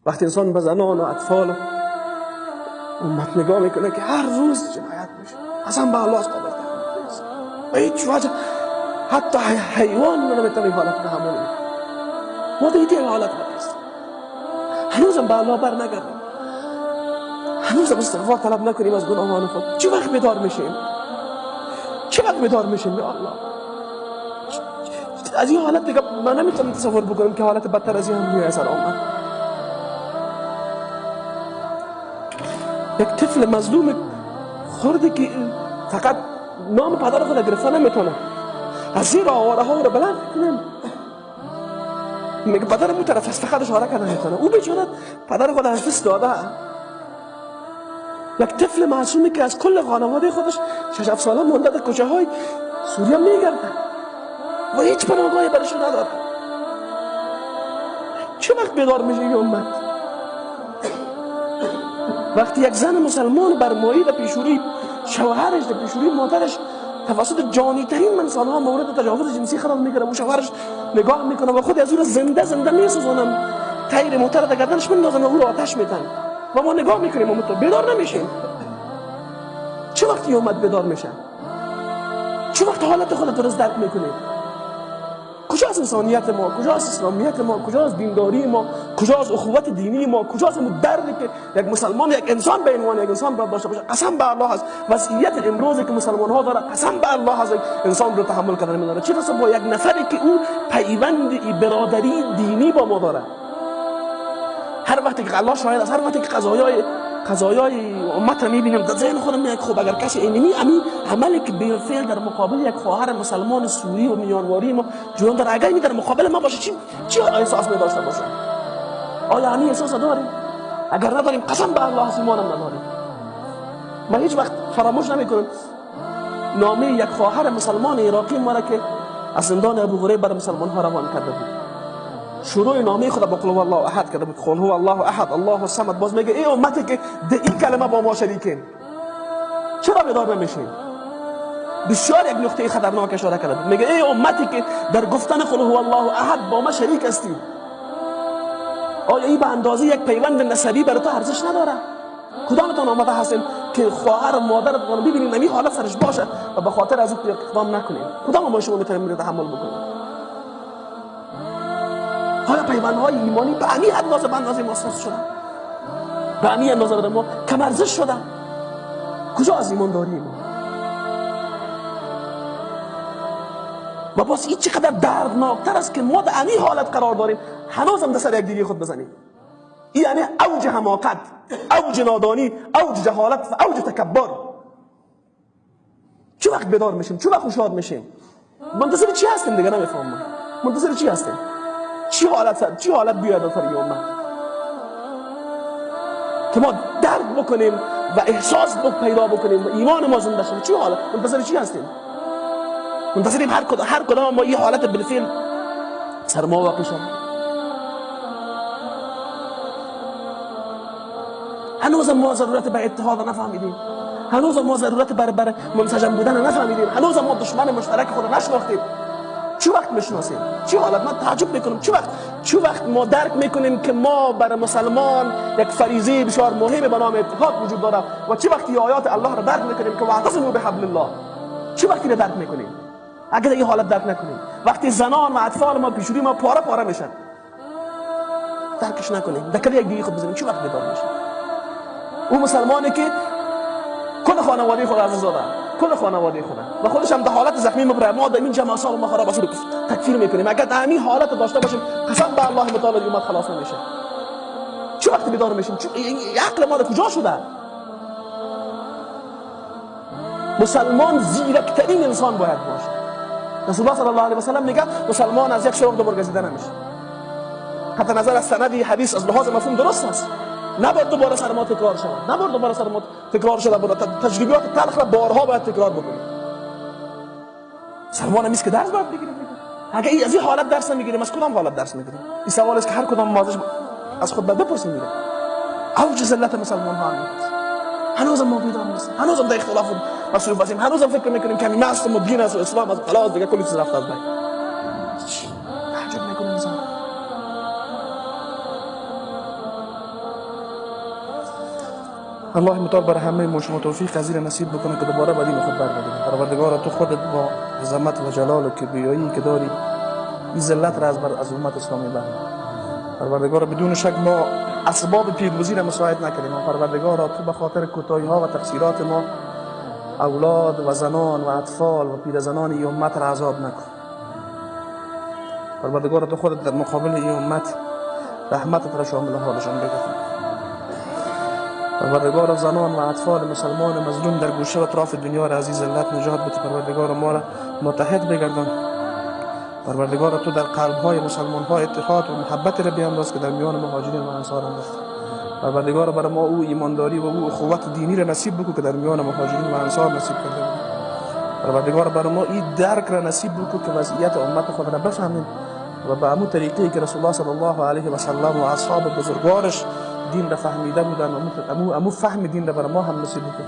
وقتی انسان به زنان و اطفال امت نگاه میکنه که هر روز جنایت میشه، اصلا به الله از قابل تحمل نیست. و هیچ وجه حتی حیوان نمیتونه این حالت تحمل کنه. ما در این حالت هستیم، هنوزم به الله بر نگردیم، هنوزم استغفار طلب نکنیم از گناهان خود. چه وقت بیدار میشیم؟ چه وقت بیدار میشیم یا الله؟ از این حالت دیگه من نمیتونم تصور بکنم که حالت بدتر از این هم میاد سر آمد. یک طفل مظلوم خورده که فقط نام پدر خود گرفته نمیتونه، از زیر آواره ها رو بلند کنن، میگه پدر اون طرف است، فقط اشاره کرده نمیتونه. او بیچاره پدر خود از دست داده. یک طفل معصومی که از کل خانواده خودش 6 7 ساله مونده در کوچه های سوریه میگرده و هیچ پناهگاهی برش نداره. چه وقت بیدار میشه این امت؟ وقتی یک زن مسلمان برمایی در پیشوری شوهرش، در پیشوری مادرش توسط جانی ترین انسان ها مورد تجاوز جنسی قرار میگیره و شوهرش نگاه میکنه و خود از او را زنده زنده میسوزانن، تیر موتر در گردنش میندازن و او را آتش میتن و ما نگاه میکنیم و بیدار نمیشیم. چه وقتی امت بیدار میشه؟ چه وقت حالت خود درست درک میکنیم؟ کجاست انسانیت ما؟ کجاست اسلامیت ما؟ کجاست دینداری ما؟ کجاست اخوت دینی ما؟ کجاست اون دردی که یک مسلمان، یک انسان به عنوان یک انسان باید داشته باشه؟ قسم به الله هست وضعیت امروزی که مسلمان ها داره، قسم به الله هست انسان رو تحمل کردن نمیداره. چه رسه با یک نفری که او پیوند برادری دینی با ما داره. هر وقتی که الله شاهد است، هر وقتی که قضایای امت رو میبینم در ذهن خودم میاد خب اگر کسی اینمی عملی که بالفعل در مقابل یک خواهر مسلمان سوری و میانواری ما جریان داره، اگر این در مقابل ما باشه چی احساس می داشته باشه؟ آیا همین احساس داریم؟ اگر نداریم قسم به الله ایمانم نداریم. من هیچ وقت فراموش نمیکنم نامه یک خواهر مسلمان عراقی ما را که از زندان ابوغریب بر مسلمان ها روان کرده بود. شروع نامه خود با قل هو الله احد کرده بود. قل هو الله احد الله الصمد. باز میگه ای امتی که در این کلمه با ما شریکین، چرا بیدار نمیشین؟ بسیار یک نقطه خطرناک اشاره کرده بود. میگه ای امتی که در گفتن قل هو الله احد با ما شریک هستید، آیا این به اندازه یک پیوند نسبی برای تو ارزش نداره؟ کدامتان آمده هستین که خواهر و مادرتان ببینیم این حالت سرش باشه و به خاطر از او اقدام نکنیم؟ کدام ما شما میتونیم تحمل بکنیم؟ آیا پیوندهای ایمانی به همین اندازه به اندازه ما سست شدن؟ به همین اندازه به ما کم ارزش شدن؟ کجا از ایمان داریم ما؟ و باز این چقدر دردناکتر است که ما در همین حالت قرار داریم، هنوز هم در سر یکدیگه خود بزنیم. این یعنی اوج حماقت، اوج نادانی، اوج جهالت و اوج تکبر. چه وقت بیدار میشیم؟ چه وقت هوشیار میشیم؟ منتظر چی هستیم دیگه؟ نمیفهمم منتظر چی هستیم؟ چی حالت بیاد سر این امت که ما درک بکنیم و احساس پیدا بکنیم و ایمان ما زنده شود؟ چی حالت؟ منتظر چی هستیم؟ منتظریم هر کدام ما این حالت بالفعل سر ما واقع شد. هنوز ما ضرورت به اتحاد نفهمیدیم، هنوز ما ضرورت بر منسجم بودن نفهمیدیم، هنوز ما دشمن مشترک خود نشناختیم. چه وقت میشناسیم؟ چه حالت؟ من تعجب میکنم چه وقت ما درک میکنیم که ما بر مسلمان یک فریضه بسیار مهم به نام اتحاد وجود داره و چه وقتی آیات الله را درک میکنیم که واعتصموا بحبل الله. چه وقتی را درک میکنیم؟ اگر این حالت درک نکنیم، وقتی زنان و اطفال ما پیشوری ما پاره پاره میشن، درکش نکنیم، در یک دیگه خود بزنیم، چه وقت بیدار میشیم؟ او مسلمانی که کل خانواده خود از داده، کل خانواده خود و خودش هم در حالت زخمی مبره، ما در این جمع سال ما خراب اصول تکفیر میکنیم. اگر در همین حالت داشته باشیم قسم به الله متعال امت خلاص نمیشه. چه وقت بیدار میشیم؟ عقل ما در کجا شده؟ مسلمان زیرکترین انسان باید باشه. رسول الله صلی الله علیه و سلم میگه مسلمان از یک شوق دوبار گزیده نمیشه. حتی نظر از سند حدیث از لحاظ مفهوم درست است، نباید دوباره سر ما تکرار شود، نباید دوباره سر ما تکرار شده. تجربیات تلخ را بارها باید تکرار بکنیم. سلمان همیست که درس باید بگیریم. اگه از این حالت درس نمیگیریم از کدام حالت درس میگیریم؟ این سوال است که هر کدام ما از خود باید بپرسیم. میگه اوج ذلت مسلمان ها است. هنوزم ما بیدار نیستیم، هنوزم در اختلاف مصروف هستیم، هنوزم فکر میکنیم که مستم و دین است و اسلام است، خلاص دیگه کلی چیز رفت از بین. تعجب میکنه انسان. الله متعال بر همه ما شما توفیق از نصیب بکنه که دوباره به دین خود برگردیم. پروردگارا تو خودت با عظمت و جلال و کبریایی که داری این ذلت را از امت اسلامی بردار. پروردگارا بدون شک ما اسباب پیروزی را مساعد نکردیم. پروردگارا تو به خاطر کوتاهی ها و تقصیرات ما اولاد و زنان و اطفال و پیرزنان این امت را عذاب نکن. پروردگارا تو خودت در مقابل این امت رحمتت را شامل حالشان بگردان. پروردگار زنان و اطفال مسلمان مظلوم در گوشه و اطراف دنیا را از این ذلت نجات بده. پروردگار ما را متحد بگردان. پروردگار تو در قلب های مسلمان ها اتحاد و محبت را بیانداز که در میان مهاجرین و انصار انداخت. پروردگار برای ما او ایمانداری و او اخوت دینی را نصیب بکن که در میان مهاجرین و انصار نصیب کرده بود. پروردگار برای ما این درک را نصیب بکن که وضعیت امت خود را بفهمیم و به همون طریقی که رسول الله صلی الله علیه و سلم و اصحاب بزرگوارش دین را فهمیده بودن و امو فهم دین را برای ما هم نصیب بکن.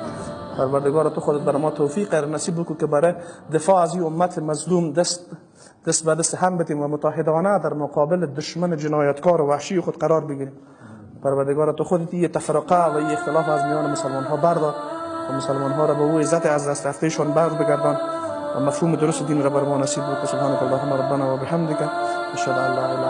پروردگار تو خودت برای ما توفیق را نصیب بکن که برای دفاع از این امت مظلوم دست به دست هم بدیم و متحدانه در مقابل دشمن جنایتکار و وحشی خود قرار بگیریم. پروردگار تو خودت یه تفرقه و یه اختلاف از میان مسلمان ها بردار و مسلمان ها را به او عزت از دست رفتهشان بر بگردان و مفهوم درست دین را بر ما نصیب بکن. سبحانك اللهم ربنا و بحمدک اشهد ان لا اله